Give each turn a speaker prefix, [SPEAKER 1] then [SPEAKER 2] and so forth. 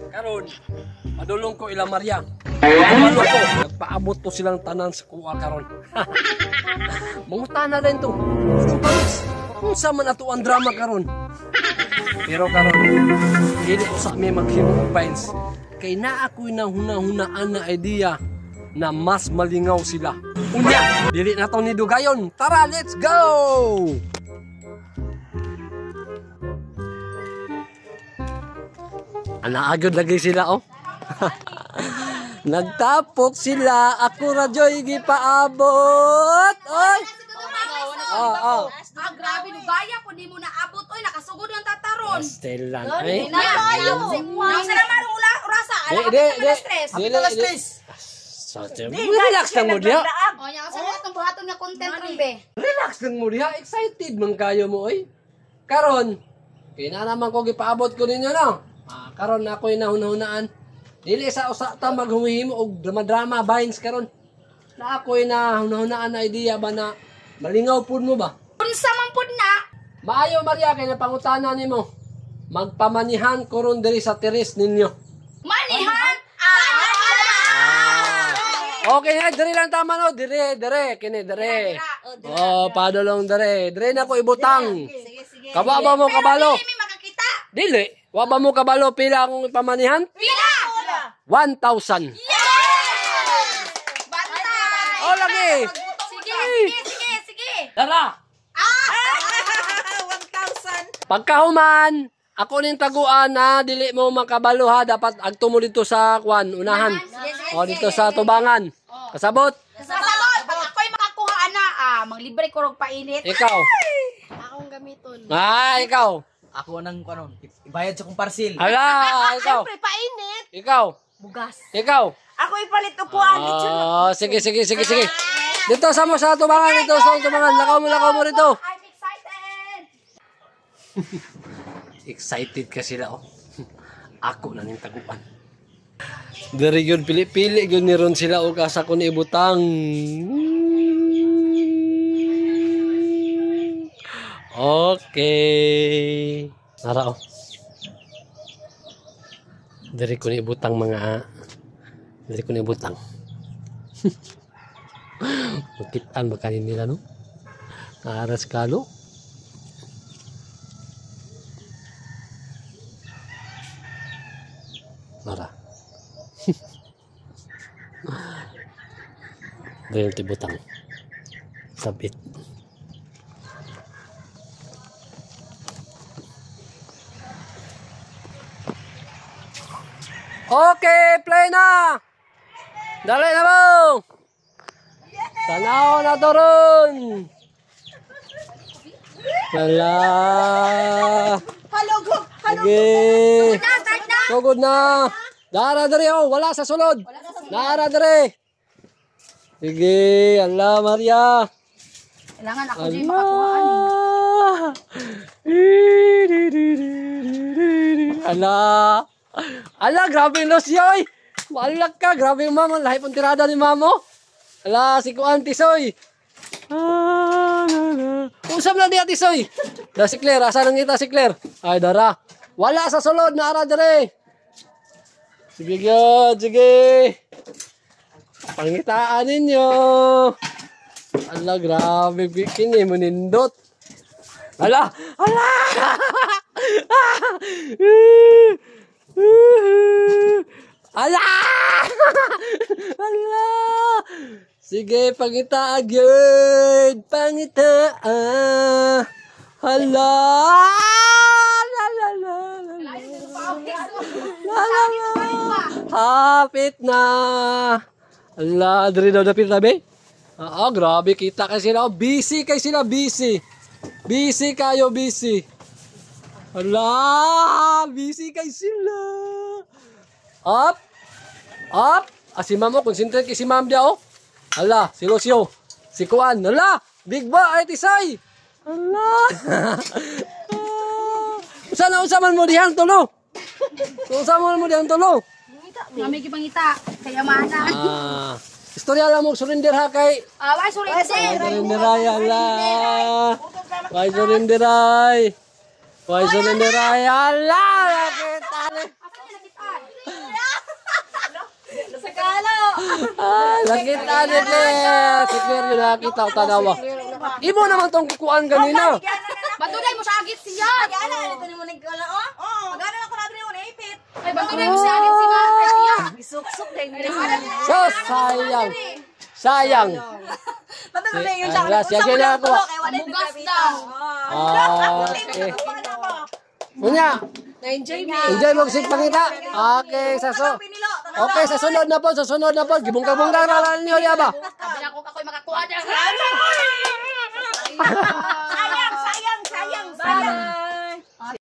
[SPEAKER 1] Karon, padulong ko ila Maria. Kabalo ko, nagpaabot to silang tanan sa kuha karon. Mangutana rin to. Unsa man ato ang drama karon? Pero karon, dili usa mi maghimo og vines. Kay naa ko'y nahuna-hunaan na idea na mas malingaw sila. Unya, dili na to ni dugayon. Tara, let's go! Anaagod lagi sila, oh. Nagtapok sila, ako radyo'y gipaabot. Oy! Oh, oh.
[SPEAKER 2] Ah, grabe, lugaya po, di mo naabot. Oy, nakasugod ng tataron.
[SPEAKER 1] Stellan, ay.
[SPEAKER 2] Nasa naman urasa. Alam
[SPEAKER 1] Di,
[SPEAKER 2] ka
[SPEAKER 1] di,
[SPEAKER 2] na stress.
[SPEAKER 1] di. Dili, di. Relax lang mo diha.
[SPEAKER 2] O, nya kasi mo itong buhaton nga content ron, be.
[SPEAKER 1] Relax lang mo diha. Excited man kayo mo, oy. Karon, kaya naman ko gipaabot ko ninyo, no? Ah, karon na ako'y nahunahunaan. Dili sa usa ta maghumihimo og drama-drama vines karon. Na ako'y nahunahunaan na idea ba na malingaw pud mo ba?
[SPEAKER 2] Unsa man pud na.
[SPEAKER 1] Maayo Maria kay napangutana nimo. Magpamanihan ko ron diri sa teres ninyo.
[SPEAKER 2] Manihan. Ah!
[SPEAKER 1] Okay na, diri lang tama no, dire, dire, kini dire. Oh, padulong dire. Dire na ko ibutang.
[SPEAKER 2] Sige, sige.
[SPEAKER 1] Kawa ba mo kabalo?
[SPEAKER 2] Pero dili mi makakita.
[SPEAKER 1] Dili. Wa ba mo kabalo pila akong ipamanihan?
[SPEAKER 2] Pila!
[SPEAKER 1] 1,000.
[SPEAKER 2] Yes! Bantay!
[SPEAKER 1] Oh, lagi.
[SPEAKER 2] Sige, sige, sige, sige.
[SPEAKER 1] Tara.
[SPEAKER 2] Ah!
[SPEAKER 3] 1,000.
[SPEAKER 1] Pagkahuman, ako ning taguan na dili mo makabalo ha, dapat agto mo dito sa kwan, unahan.
[SPEAKER 2] Sige,
[SPEAKER 1] O dito sa tubangan. Kasabot.
[SPEAKER 2] Kasabot! Pag ako'y makakuha na, ah, manglibre ko rog painit.
[SPEAKER 1] Ikaw.
[SPEAKER 2] Akong gamiton.
[SPEAKER 1] Ah, ikaw.
[SPEAKER 4] Ako nang ano, ibayad sa kong parcel.
[SPEAKER 1] Hala, ikaw.
[SPEAKER 2] Siyempre, painit.
[SPEAKER 1] Ikaw.
[SPEAKER 2] Bugas.
[SPEAKER 1] Ikaw.
[SPEAKER 3] Ako ipalit upuan. Lechon.
[SPEAKER 1] Ah, sige, sige, sige, sige. Dito sa mo sa tubangan, dito sa tubangan. Lakaw mo rito.
[SPEAKER 2] I'm excited!
[SPEAKER 1] Excited ka sila, oh. Ako na ning taguan. Very good, pili-pili gyud ni ron sila og asa ko ni ibutang. Okay. Nara, oh. Diri ko ni ibutang mga diri ko ni ibutang. Makitaan ba kanin nila, no? Aras kalo. Nara. Diri yung tibutang. Sabit. Okay, play na! Dali na mo! Tanaw na to ron! Wala!
[SPEAKER 3] Hello, go. Hello.
[SPEAKER 1] Sige!
[SPEAKER 2] Na, start na!
[SPEAKER 1] Sugod na! Dara dere oh, wala sa sulod. Dara dere. Sige, ala Maria.
[SPEAKER 2] Kailangan ako dyan makakuhaan eh.
[SPEAKER 1] Ala. Ala, grabe los yoy. Malak ka, grabe yung mama. Lahi pong tirada ni mamo. Ala, si Kuan Tisoy. Usap na di Tisoy. Da si Claire, asa nang kita si Claire? Ay, dara. Wala sa sulod, naara dere. Sige gyud, sige. Pangitaan ninyo. Ala, grabe. Kini mo nindot. Ala! Ala! Ala! Ala! Sige, pangitaan gyud. Pangitaan. Hala! La la la la la. La la la. Hapit na. Ala, diri daw dapit tabi. Ah, grabe kita kay sila. Oh, busy kay sila, busy. Busy kayo, busy. Ala, busy kay sila. Up. Up. Ah, si ma'am, oh, concentrate kay si ma'am dia, oh. Ala, si Lucio. Si Kuan. Ala, big ba ay tisay. Ala. Usa na usa man mo dihang tulo. Usa man mo dihang tulo.
[SPEAKER 2] Mami gipangita. Kaya mana.
[SPEAKER 1] Ah. Istorya lang mo surrender ha kay.
[SPEAKER 2] Ah, why surrender?
[SPEAKER 1] Surrender ay ala. Why surrender ay. Why surrender ay ala. Nakita ni.
[SPEAKER 2] Asa niya nakitaan?
[SPEAKER 1] Nakita ni Claire. Si Claire yung nakita ko tanawa. Imo naman tong kukuan ganina.
[SPEAKER 2] Batunay mo siya agit siya.
[SPEAKER 3] Ana, ito ni mo nagkala oh. Oo. Magana ako na diri naipit.
[SPEAKER 2] Ay, batunay mo siya agit siya. Ay, siya.
[SPEAKER 3] Gisuksok dai ni.
[SPEAKER 1] So, sayang. Sayang.
[SPEAKER 3] Patag na yun siya.
[SPEAKER 1] Ala, siya kaya ako.
[SPEAKER 2] Mugas daw.
[SPEAKER 1] Ah, okay. Munya,
[SPEAKER 5] Na-enjoy me.
[SPEAKER 1] Enjoy mo sig pangita. Okay, sa so. Okay, sa sunod na po, sa sunod na po. Gibungka-bungka na lang niyo, ya ba?
[SPEAKER 2] Sabi na ako, ako'y makakuha niya.